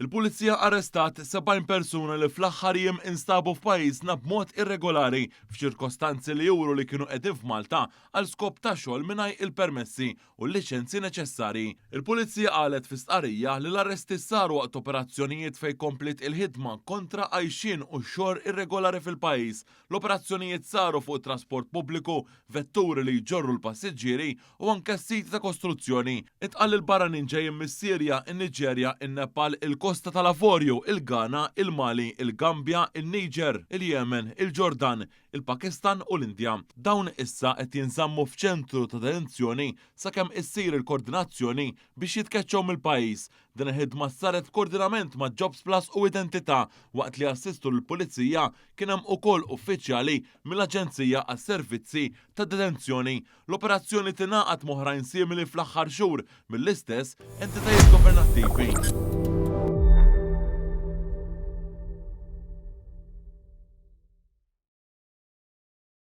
Il-Pulizija arrestat 70 persuna li fl-aħħar jiem instabu f'pajjiżna b'mod irregolari f'ċirkostanzi li juru li kienu qegħdin f'Malta għal skop ta' xogħol mingħajr il-permessi u l-liċenzji neċessarji. Il-Pulizija qalet fi stqarrija li l-arresti saru waqt operazzjonijiet fejn kompliet il-ħidma kontra għajxien u xogħol irregolari fil-pajjiż. L-operazzjonijiet saru fuq it-trasport pubbliku, vetturi li jġorru l-passiġġieri u anke siti ta' kostruzzjoni. Intqal li l-barranin ġejjin mis-Sirja, in-Niġerja, in-Nepal, il-Kosta tal-Avorju, il-Ghana, il-Mali, il-Gambja, in-Niġer, il-Jemen, il-Ġordan, il-Pakistan u l-Indja. Dawn issa qed jinżammu f'ċentru ta' detenzjoni sakemm issir il-kordinazzjoni biex jitkeċċew mill-pajjiż. Din il-ħidma saret f'kordinament ma' Jobsplus u Identità waqt li assistu lill-Pulizija kien hemm ukoll uffiċjali mill-Aġenzija għas-Servizzi ta' Detenzjoni. L-operazzjoni tingħaqad m'oħrajn simili fl-aħħar xhur mill-istess entitajiet governattivi.